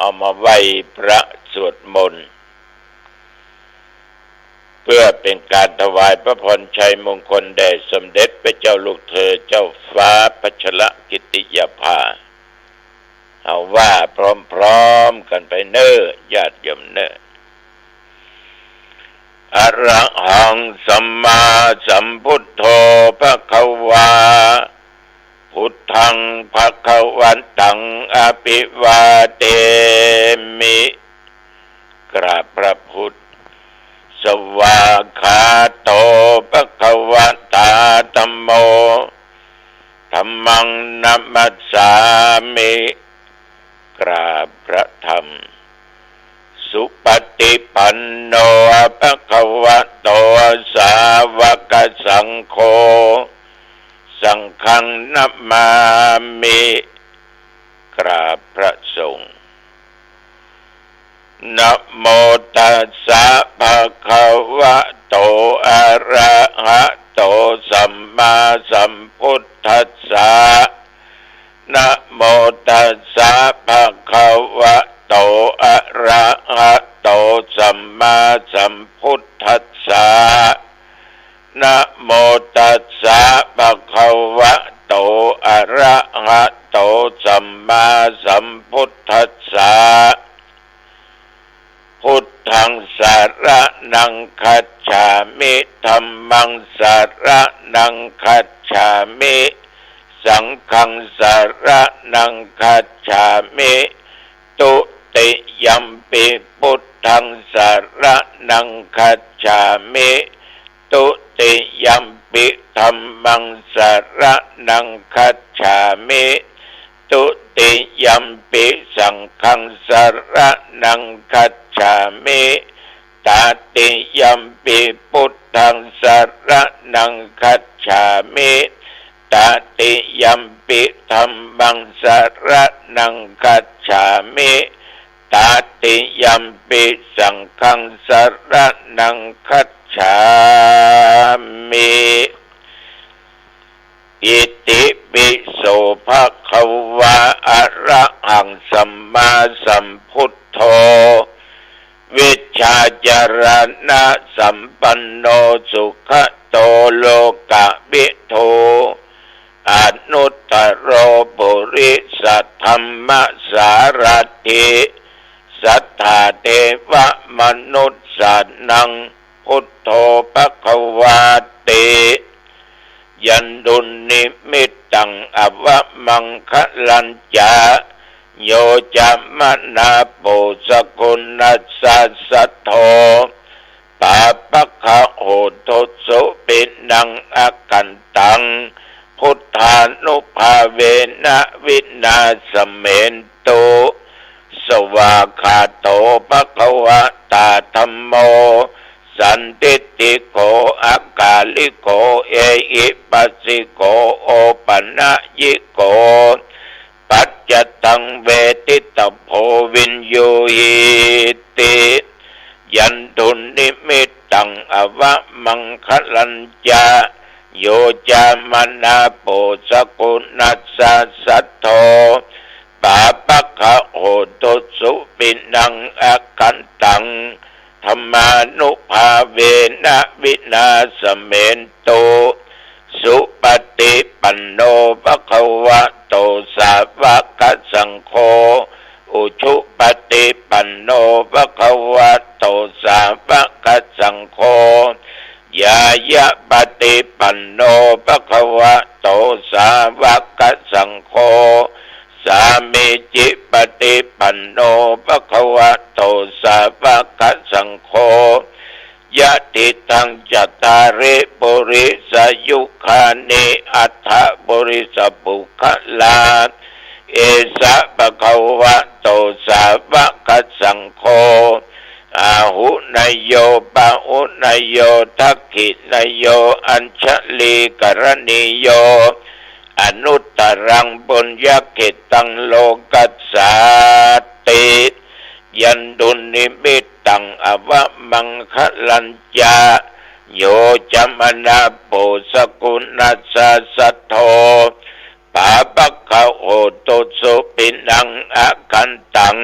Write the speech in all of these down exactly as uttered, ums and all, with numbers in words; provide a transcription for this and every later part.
เอามาไหว้พระสวดมนต์ เพื่อเป็นการถวายพระพรชัยมงคลแด่สมเด็จพระเจ้าลูกเธอเจ้าฟ้าพัชรกิติยาภา เอาว่าพร้อมๆ กันไปเน้อ ญาติโยมเน้อ อะระหังสัมมาสัมพุทโธภะคะวา พุทธังภะคะวันตังอะภิวาเทมิ กราบพระพุทธ สวากขาโตภะคะวะตาธัมโม ธัมมังนะมัสสามิ กราบพระธรรม สุปฏิปันโนภะคะวะโตสาวกสังโฆ สังฆังนะมามิ กราบพระสงฆ์ นะโมตัสสะภะคะวะโต อะระหะโต สัมมาสัมพุทธัสสะ นะโมตัสสะภะคะวะโต อะระหะโต สัมมาสัมพุทธัสสะ นะโมตัสสะภะคะวะโต อะระหะโต สัมมาสัมพุทธัสสะ พุทธังสะระณังคัจฉามิ ธัมมังสะระณังคัจฉามิ สังฆังสะระณังคัจฉามิ ตุติยัมปิพุทธังสะระณังคัจฉามิ ตุติยัมปิธัมมังสะระณังคัจฉามิ ตุติยัมปิสังฆังสะระณังคัจฉามิ ตติยัมปิพุทธังสะระณังคัจฉามิ ตติยัมปิธัมมังสะระณังคัจฉามิ ตติยัมปิสังฆังสะระณังคัจฉามิ อิติปิโสภะคะวะ อะระหังสัมมาสัมพุทโธ วิชชาจารณะสัมปันโน สุขะโตโลกะวิทู อนุตตโรปุริสธัมมสารัตถิ สัตถาเทวะมนุสสานัง พุทโธภะคะวาติ ยันตุนนิมิตตังอวมังคะลัญจะ โยจะมนาปุสสะกุณัสสะสัทโธ ปาปะคะโหตุสุปินังอะกันตัง พุทธานุภาเวนะวินาสเมนตุ สวากขาโตภะคะวะตาธัมโม สันทิฏฐิโก อะกาลิโก เอหิปัสสิโก โอปะนะยิโก ปัจจตังเวทิตะโพ วิญญูหีติ ยันตุนนิมิตตังอวมังคะลัญจะ โยจะมนาปุสสะกุณัสสะสัทโธ ปาปะคะโหตุสุปินังอะกันตัง ธัมมานุภาเวนะวินาสเมนตุ สุปฏิปันโนภะคะวะโต สาวะกะสังโฆ อุชุปฏิปันโนภะคะวะโต สาวะกะสังโฆ ญาญาปฏิปันโนภะคะวะโต สาวะกะสังโฆ สามีจิปฏิปันโนภะคะวะโต สาวะกะสังโฆ ยะถิตังจัตตาริปุริสายุคานิ อัฏฐะปุริสะปุคคลา เอสะภะคะวะโต สาวะกะสังโฆ อาหุเนโย ปาหุเนโย ทักขิเนโย อัญชลีกะรณีโย อนุตตรังปุญญะเขตตังโลกัสสาติ ยันตุนนิมิตตังอวมังคะลัญจะ โยจะมนาปุสสะกุณัสสะสัทโธ ปาปะคะโหตุสุปินังอะกันตัง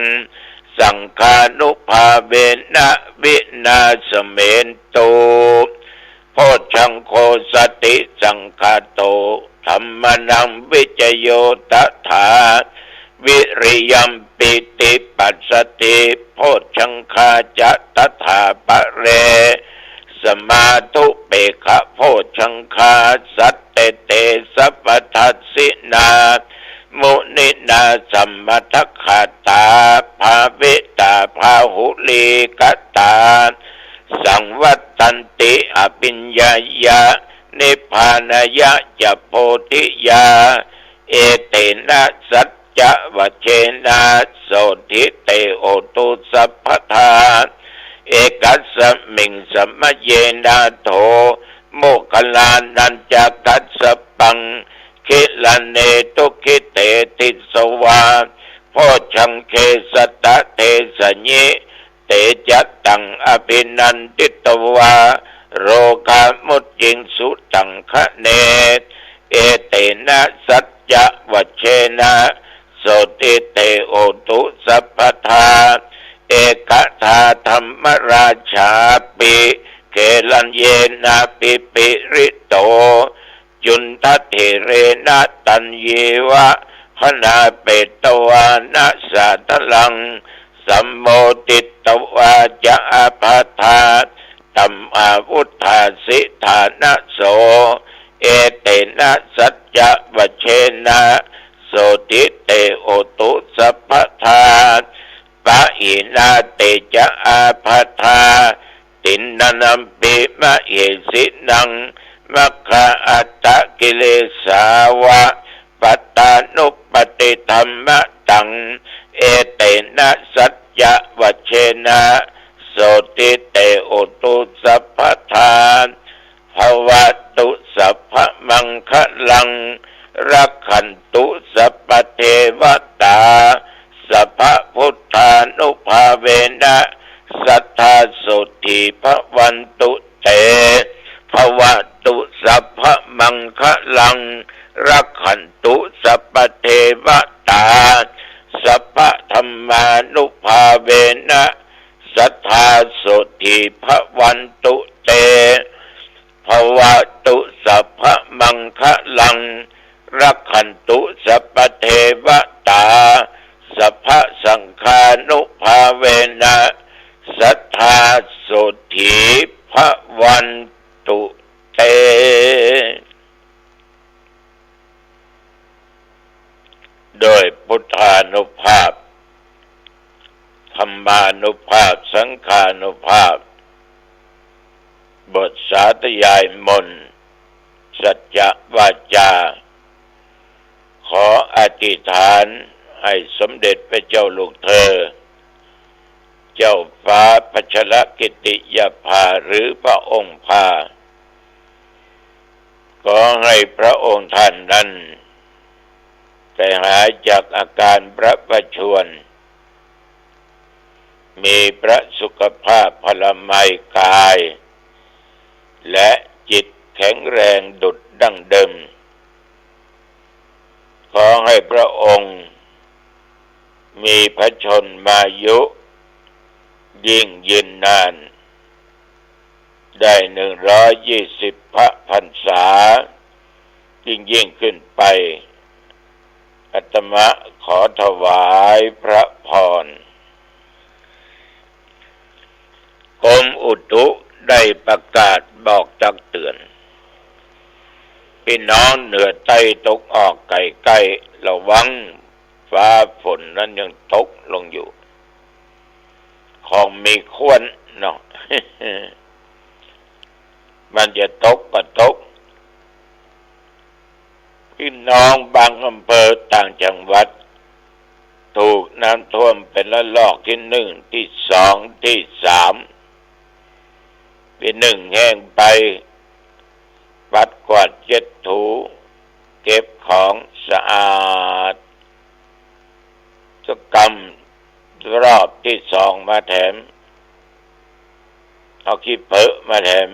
สังฆานุภาเวนะ วินาศเมนตุ โพชฌังโฆ สติสังคาโต ธัมมานัง วิจโย ตถา วิริยัม ปีติ ปัสสติ โพชฌังคาจะ ตถาปะเร สมาธุเปกขโพชฌังคา สัตเต เต สัพพทัสสินา มุนินา สัมมัทธาตา ภาวิตา บาหุลีกตา สังวัตตันติ อภิญญายะ นิพพานายะจะ โพธิยา เอเตนะ สัจจวจเชนะ โสตถิ เต โหตุ สัพพทา เอกัสสมิง สมะเย นาโถ โมคคัลลานัญจะกัสสปัง คิลาเนตุ กิเตติสวา โพชฌังเก สัตตะ เทสะยิ เตจะตัง อภินันทิตวา โรกามุจจิงสุ ตังคะเน เอเตนะ สัจจวจเชนะ โสตถิ เต โหตุ สัพพทา เอกทา ธัมมราชาปิ เกลัญเยนะ ปิปิริโต จุณฑะเถเรนะ ตัญญิวะ พนาเปตวานะ สาทะลัง สัมโมทิตวาจะ อาภาธา ตัมมาวุฏฐาสิ ฐานะโส เอเตนะ สัจจวจเชนะ โสตถิ เต โหตุ สัพพทา ปะหินา เตจะ อาภาธา ติณณัมปิ มะเหสินัง มัคคาอัตตะกิเลสาวะ ปัตตานุปัตติธัมมะตัง เอเตนะ สัจจวจเชนะ โสตถิ เต โหตุ สัพพทา ภะวะตุ สัพพะมังคะลัง รักขันตุ สัพพะเทวะตา สัพพะพุทธานุภาเวนะ สัตถา โสตถี ภะวันตุ เต ภะวะตุ สัพพะมังคะลัง รักขันตุ สัพพะเทวะตา สัพพะธัมมานุภาเวนะ สัตถา โสตถี ภะวันตุ เต ภะวะตุ สัพพะมังคะลัง รักขันตุ สัพพะเทวะตา สัพพะสังฆานุภาเวนะ สัตถา โสตถี ภะวันตุ เต โดยพุทธานุภาพ ธัมมานุภาพ สังฆานุภาพ บทสาธยายมนต์ สัจจวาจา ขออธิษฐานให้สมเด็จพระเจ้าลูกเธอ เจ้าฟ้าพัชรกิติยาภา หรือพระองค์พา ขอให้พระองค์ท่านนั้นได้หายจากอาการพระประชวร มีพระสุขภาพพลามัยกาย และจิตแข็งแรงดุจดั้งเดิม ขอให้พระองค์มีพระชนมายุยิ่งยืนนาน ได้หนึ่งร้อยยี่สิบพระพรรษา ยิ่งๆ ขึ้นไป อาตมาขอถวายพระพร กรมอุตุได้ประกาศบอกตักเตือน พี่น้องเหนือใต้ตะวันออกใกล้ๆ ระวัง ฟ้าฝนนั้นยังตกลงอยู่ ของมีควรเนาะ มันจะตกก็ตก พี่น้องบางอำเภอต่างจังหวัด ถูกน้ำท่วมเป็นระลอกที่หนึ่ง ที่สอง ที่สาม ที่หนึ่งแห้งไป ปัดกวาดเช็ดถู เก็บของสะอาด สกรรม รอบที่สองมาแถม เอาขี้เผอะมาแถม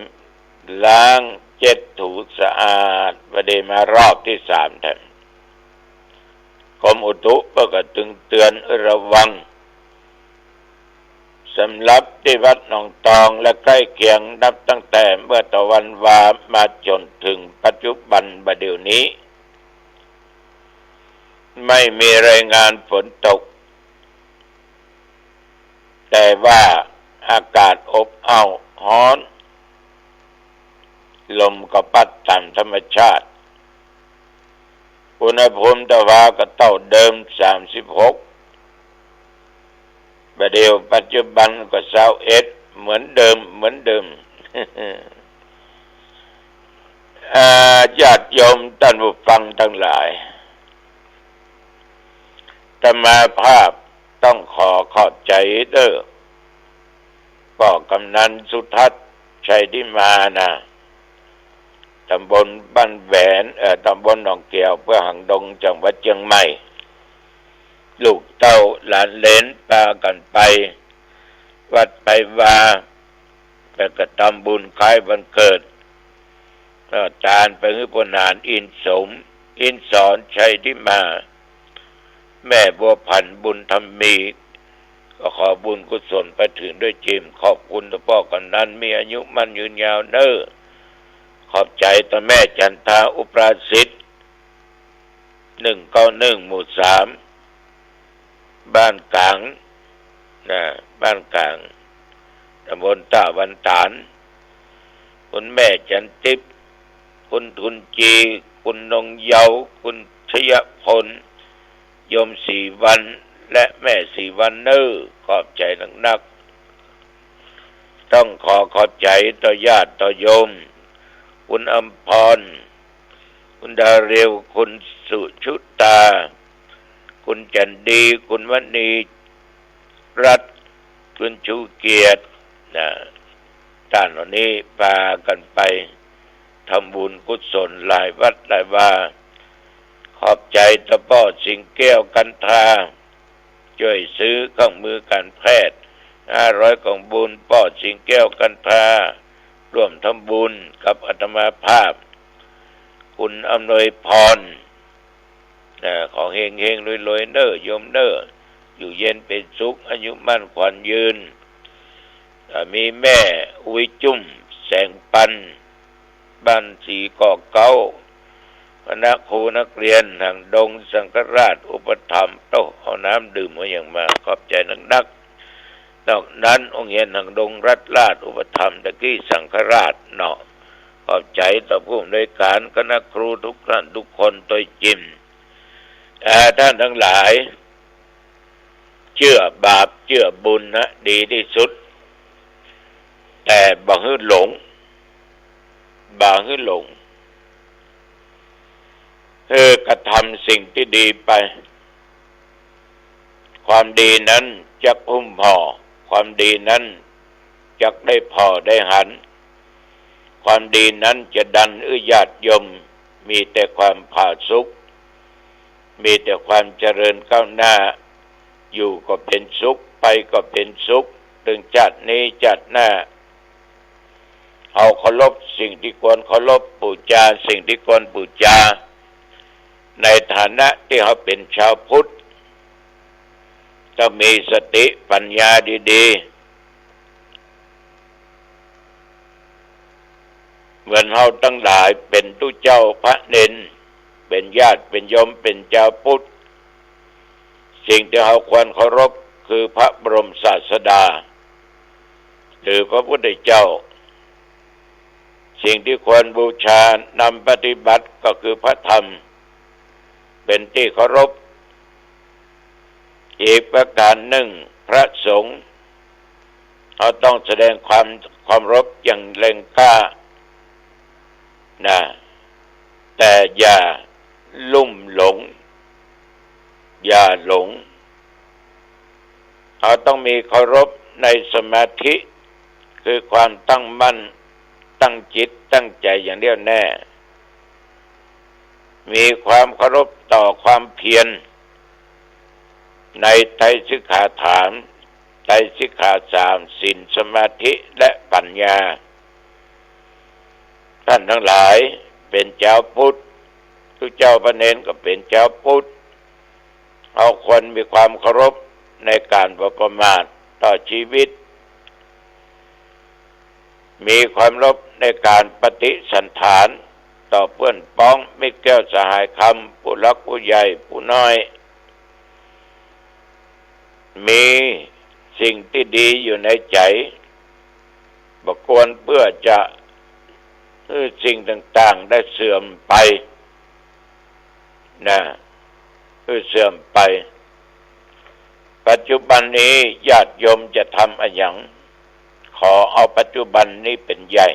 ล้างเช็ดถูสะอาด บ่ดีมารอบที่สามแถม กรมอุตุเปิ้นก็ตึงเตือนระวัง สำหรับตี้วัดหนองตองและใก้เคียง นับตั้งแต่เมื่อตะวันวามาจ๋นเถิงปัจจุบันบ่าเดี่ยวนี้ ไม่มีรายงานฝนตก แต่ว่าอากาศอบอ้าวฮ้อน ลมก็ปั๊ดต๋ามธรรมชาติ อุณหภูมิตะวาก็เต้าเดิม สามสิบหก บ่าเดี่ยวปัจจุบันก็ซาวเอ็ด เหมือนเดิม เหมือนเดิม อ่า ญาติโยมต้านผู้ฟังตังหลาย อาตมาภาพต้องขอขอบใจ๋เด้อ ป้อกำนันสุทัศน์ ชัยทิมานะ ต๋ำบลบ้านแหวน เอ่อ ต๋ำบลหนองเกี่ยว อำเภอหางดง จังหวัดเจียงใหม่ ลูกเต้าหลานเหลนปากั๋นไปวัดไปวา ไปกระตำบุญคล้ายวันเกิด เอ่อ ตานไปหื้อป้อหนาน อินสม อินสอน ชัยทิมา แม่บัวผัน บุญธรรมี ก็ขอบุญกุศลไปเถิงด้วยจิม ขอบคุณต้านป้อกำนัน มีอายุมั่นยืนยาวเน้อ ขอบใจ๋ต้านแม่จันทา อุปราสิทธิ์ หนึ่งเก้าหนึ่ง หมู่สาม บ้านก๋าง นะ บ้านก๋าง ต๋ำบลต้าวันต๋าน คุณแม่จันทิพย์ คุณทุนจี คุณนงเยาว์ คุณชยพล โยมศรีวรรณ และแม่ศรีวรรณเน้อ ขอบใจ๋นักๆ ต้องขอขอบใจ๋ต่อญาติต่อโยม คุณอำพร คุณดาเรว คุณสุชุตา คุณจันดี คุณมณีรัตน์ คุณชูเกียรติ นะ ต้านเหล่านี้ปากั๋นไปทำบุญกุศลหลายวัดหลายวา ขอบใจ๋ต้านป้อสิงห์แก้ว กันทรา จ้วยซื้อเครื่องมือก๋านแพทย์ ห้าร้อย ก๋องบุญ ป้อสิงห์แก้ว กันทรา ร่วมทำบุญกับอาตมาภาพ คุณอำนวยพร นะ ขอเฮงๆ รวยๆ เน้อโยมเน้อ อยู่เย็นเป๋นสุข อายุมั่นขวัญยืน อ่า มีแม่อุยจุ้ม แสงปัน บ้านสีก่อเก๊า คณะครูนักเรียนหางดงสังฆราชอุปถัมภ์ โอ้ เอาน้ำดื่มเอาหยังมา ขอบใจ๋นักๆ นอกนั้นโฮงเฮียนหางดงรัฐราชอุปถัมภ์ ตะกี้สังฆราชเนาะ ขอบใจ๋ต่อผู้อำนวยก๋าน คณะครูทุกต้านทุกคนตวยจิม อ่า ต้านตังหลาย เจื้อบาปเจื้อบุญนะ ดีตี้สุด แต่บ่หื้อหลง บ่หื้อหลง หื้อกระทำสิ่งตี้ดีไป ความดีนั้นจักหุ้มห่อ ความดีนั้นจักได้ผ่อได้หัน ความดีนั้นจะดันหื้อญาติโยมมีแต่ความผาสุก มีแต่ความเจริญก้าวหน้า อยู่ก็เป๋นสุข ไปก็เป๋นสุข เถิงจาตินี้จาติหน้า เฮาเคารพสิ่งตี้ควรเคารพ ปู๋จาสิ่งตี้ควรปู๋จา ในฐานะตี้เฮาเป๋นจาวพุทธ ต้องมีสติปัญญาดีๆ เหมือนเฮาตังหลายเป๋นตุ๊เจ้าพระเณร เป๋นญาติ เป๋นโยม เป๋นจาวพุทธ สิ่งตี้เฮาควรเคารพคือพระบรมศาสดา หรือพระพุทธเจ้า สิ่งตี้ควรบูชานำปฏิบัติก็คือพระธรรม เป๋นตี้เคารพ อีกประก๋านนึ่ง พระสงฆ์ เฮาต้องแสดงความเคารพอย่างแรงกล้า นะ แต่อย่าลุ่มหลง อย่าหลง เฮาต้องมีเคารพในสมาธิ คือความตั้งมั่น ตั้งจิตตั้งใจ๋อย่างแน่วแน่ มีความเคารพต่อความเพียร ในไตรสิกขาสาม ไตรสิกขาสาม ศีล สมาธิ และปัญญา ต้านตังหลายเป๋นจาวพุทธ ตุ๊เจ้าพระเณรก็เป๋นจาวพุทธ เฮาควรมีความเคารพในก๋านบ่ประมาทต่อชีวิต มีความเคารพในก๋านปฏิสันถานต่อเปื้อนป๊อง มิตรแก้วสหายคำ ผู้หลักผู้ใหญ่ผู้น้อย มีสิ่งตี้ดีอยู่ในใจ๋ บ่ควรเปื้อจะหื้อสิ่งต่างๆ ได้เสื่อมไป นะ หื้อเสื่อมไป ปัจจุบันนี้ญาติโยมจะทำอะหยัง ขอเอาปัจจุบันนี้เป๋นใหญ่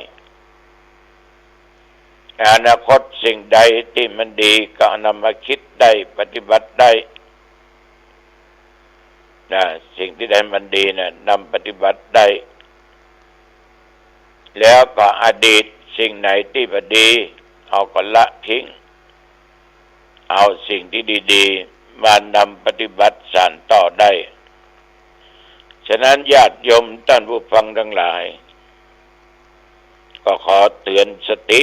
อนาคตสิ่งใดตี้มันดีก็นำมาคิดได้ ปฏิบัติได้ นะ สิ่งตี้ใดมันดีนะ นำปฏิบัติได้ แล้วก็อดีตสิ่งไหนตี้บ่ดี เอาก็ละทิ้ง เอาสิ่งตี้ดีๆ มานำปฏิบัติสานต่อได้ ฉะนั้นญาติโยมต้านผู้ฟังตังหลาย ก็ขอเตื๋อนสติ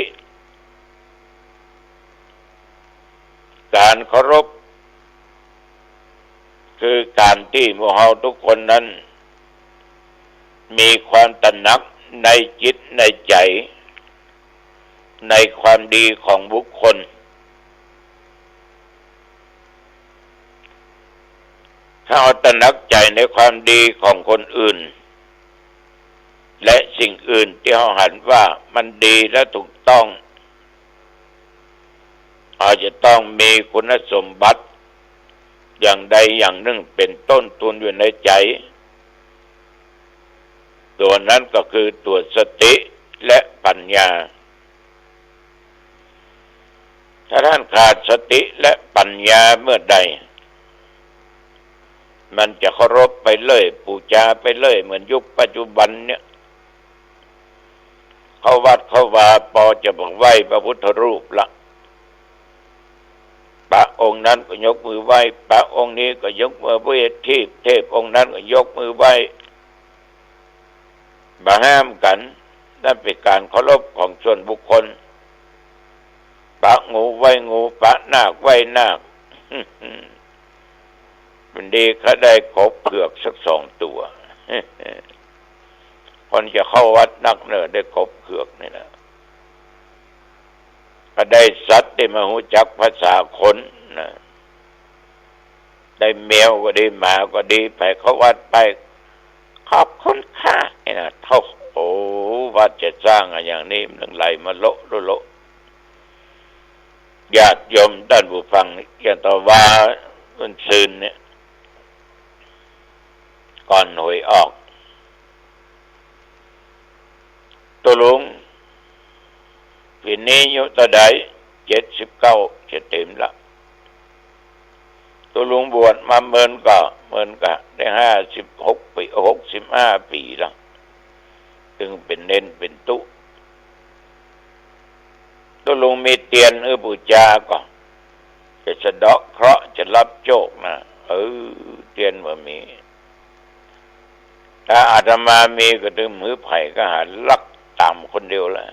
ก๋านเคารพ คือก๋านตี้หมู่เฮาทุกคนนั้น มีความตระหนักในจิตในใจ๋ ในความดีของบุคคล ถ้าเฮาตระหนักใจ๋ในความดีของคนอื่น และสิ่งอื่นตี้เฮาหันว่ามันดีและถูกต้อง อาจจะต้องมีคุณสมบัติอย่างใดอย่างนึ่งเป๋นต้นตูนอยู่ในใจ๋ ตั๋วนั้นก็คือตั๋วสติและปัญญา ถ้าต้านขาดสติและปัญญาเมื่อใด มันจะเคารพไปเรื่อย ปู๋จาไปเรื่อย เหมือนยุคปัจจุบันเนี่ย เข้าวัดเข้าวาปอจะบ่ไหว้พระพุทธรูปละ พระองค์นั้นก็ยกมือไหว้ พระองค์นี้ก็ยกมือไหว้ เทพ เทพองค์นั้นก็ยกมือไหว้ บ่ห้ามกั๋น นั่นเป๋นก๋านเคารพของส่วนบุคคล พระงูไหว้งู พระนาคไหว้นาค มันดีข้าได้กบเผือกสักสองตั๋ว คนจะเข้าวัดนักเนาะ ได้กบเผือกนี่นะ ก็ได้สัตว์ตี้มาฮู้จักภาษาคนนะ ได้แมวก็ดี หมาก็ดี ไปเข้าวัดไป ขอบคุณค่ะ ไอ้นะ โธ่ โอ้ วัดจะสร้างอะหยังนี่ มันไหลมาโละโละโละ ญาติโยมต้านผู้ฟัง อย่างตะวาวันซืนเนี่ย ก่อนหวยออก ตุ๊ลุง ปี๋นี้อายุเต้าใด เจ็ดสิบเก้า จะเต๋มละ ตุ๊ลุงบวชมาเมินก็ เมินก็ได้ห้าสิบหกปี๋ หกสิบห้าปี๋ละ ตึงเป๋นเณรเป๋นตุ๊ ตุ๊ลุงมีเตียนหื้อปู๋จาก็ จะสะเดาะเคราะห์ จะรับโชคนะ เออ เตียนบ่มี ถ้าอาตมามีก็ตึงหื้อใผก็หาลักต๋ามคนเดียวละ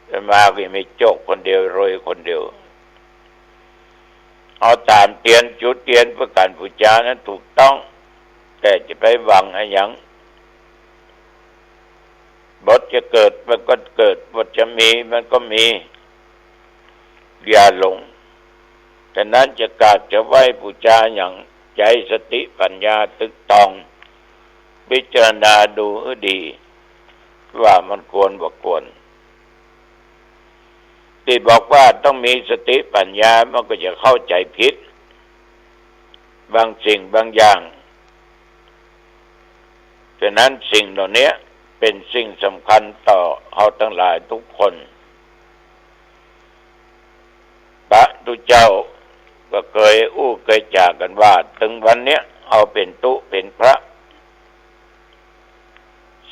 อาตมาก็ยังมีโชคคนเดียว รวยคนเดียว เอาต๋ามเตียน จุดเตียนเปื้อก๋านปู๋จานั้นถูกต้อง แต่จะไปหวังอะหยัง บทจะเกิดมันก็เกิด บทจะมีมันก็มี อย่าหลง ฉะนั้นจะกราบจะไหว้ปู๋จาหยัง ใจ๊สติปัญญาตึกตอง พิจารณาดูหื้อดี ว่ามันควรบ่ควร ตี้บอกว่าต้องมีสติปัญญา มันก็จะเข้าใจ๋ผิด บางสิ่งบางอย่าง ฉะนั้นสิ่งเหล่านี้เป๋นสิ่งสำคัญต่อเฮาตังหลายทุกคน พระตุ๊เจ้าก็เกยอู้เกยจ๋ากั๋นว่า ตึงวันเนี้ยเฮาเป๋นตุ๊เป๋นพระ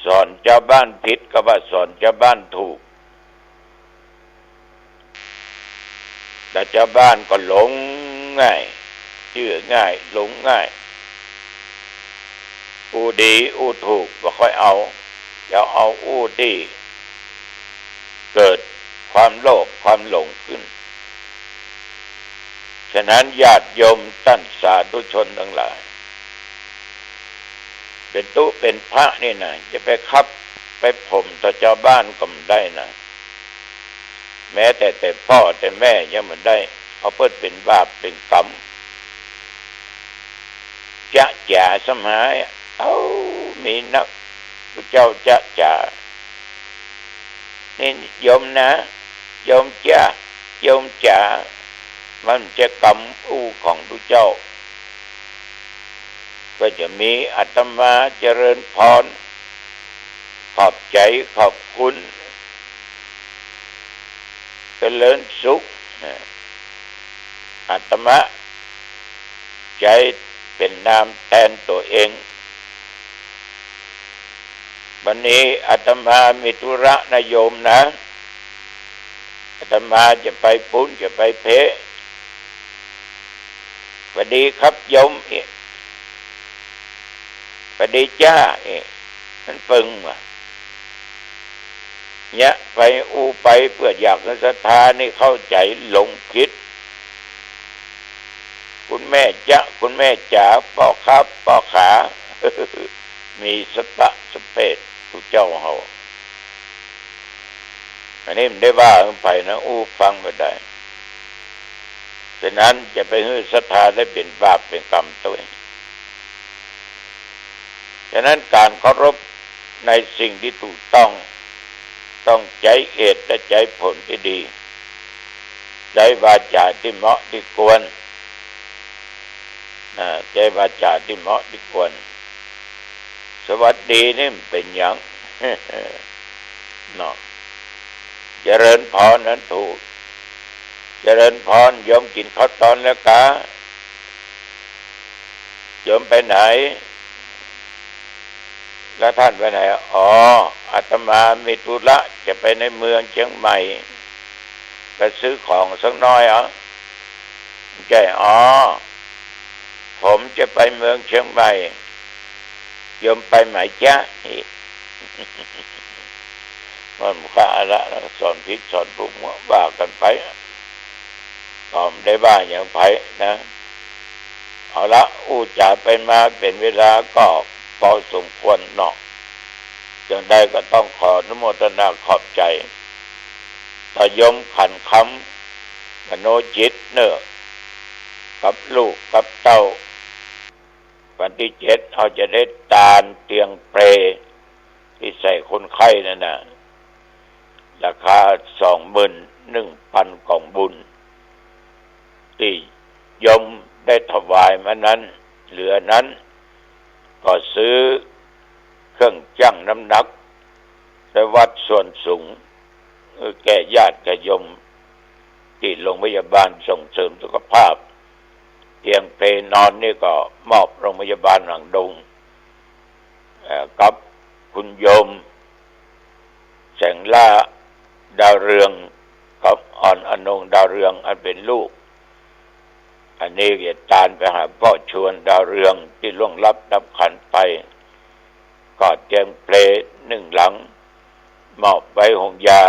สอนจาวบ้านผิดก็ว่าสอนจาวบ้านถูก แต่จาวบ้านก็หลงง่าย เจื้อง่าย หลงง่าย อู้ดีอู้ถูกบ่ค่อยเอา จะเอาอู้ตี้เกิดความโลภความหลงขึ้น ฉะนั้นญาติโยมต้านสาธุชนตังหลาย เป๋นตุ๊เป๋นพระนี่นะ จะไปคับ ไปผมต่อจาวบ้านก็บ่ได้นะ แม้แต่ แต่ป้อแต่แม่ยังบ่ได้ เพราะเปิ้นเป๋นบาปเป๋นก๋รรม จ๊ะจ๋าซ้ำหาย เอ้า มีนัก ผู้เจ้าจ๊ะจ๋า นี่โยมนะ โยมจ๊ะ โยมจ๋า มันจะกำอู้ของผู้เจ้า ก็จะมีอาตมาเจริญพร ขอบใจ๋ ขอบคุณ เจริญสุข อาตมาใจ๊เป๋นนามแตนตั๋วเอง วันนี้อาตมามีธุระนะโยมนะ อาตมาจะไปปู๊น จะไปเพ หวัดดีครับโยม เอ๊ะ หวัดดีจ้า เอ๊ะ มันเปิงวะ เนี่ย ไปอู้ไปเปื้ออยากหื้อศรัทธานี่เข้าใจ๋หลงผิด คุณแม่จ๊ะ คุณแม่จ๋า ป้อครับ ป้อขา มีสะปะสะเปดผู้เจ้าเฮา อันนี้บ่ได้ว่าหื้อใผนะ อู้ฟังบ่ได้ ฉะนั้นจะไปหื้อศรัทธาได้เป๋นบาปเป๋นก๋รรมตวย ฉะนั้นก๋านเคารพในสิ่งตี้ถูกต้อง ต้องใจ๊เหตุและใจ๊ผลตี้ดี ใจ๊วาจ๋าตี้เหมาะตี้ควร อ่า ใจ๊วาจ๋าตี้เหมาะตี้ควร สวัสดีนี่มันเป๋นหยัง เนาะ เจริญพรนั้นถูก เจริญพร โยมกิ๋นข้าวตอนแล้วกา โยมไปไหน แล้วท่านไปไหน อ๋อ อาตมามีธุระจะไปในเมืองเชียงใหม่ ไปซื้อของสักหน้อย อ๋อ ใจ้ อ๋อ ผมจะไปเมืองเชียงใหม่ โยมไปไหมจ๊ะ มันก็เอาละ สอนผิดสอนถูกว่ากั๋นไป ก็บ่ได้ว่าหยังใผนะ เอาละ อู้จ๋าไปมาเป๋นเวลาก็ปอสมควรเนาะ จั่งใดก็ต้องขออนุโมทนาขอบใจ๋ ต่อโยมขันคำ มโนจิตเน่อ กับลูกกับเต้า วันตี้เจ็ดเฮาจะได้ตานเตียงเปล ตี้ใส่คนไข้นั่นน่ะ ราคาสองหมื่นหนึ่งปันก๋องบุญ ตี้โยมได้ถวายมานั้น เหลือนั้นก็ซื้อเครื่องชั่งน้ำหนัก และวัดส่วนสูง เออ แก่ญาติแก่โยม ตี้โรงพยาบาลส่งเสริมสุขภาพ เตียงเปลนอนนี่ก็มอบโรงพยาบาลหางดง เอ่อ กับคุณโยม แสงล่าดาวเรือง กับอ่อนอนงดาวเรือง อันเป๋นลูก อันนี้จะตานไปหาป้อชวนดาวเรืองตี้ล่วงลับดับขันธ์ไป ก็เตียงเปลหนึ่งหลัง มอบไว้หงยา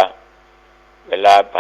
เวลาใผ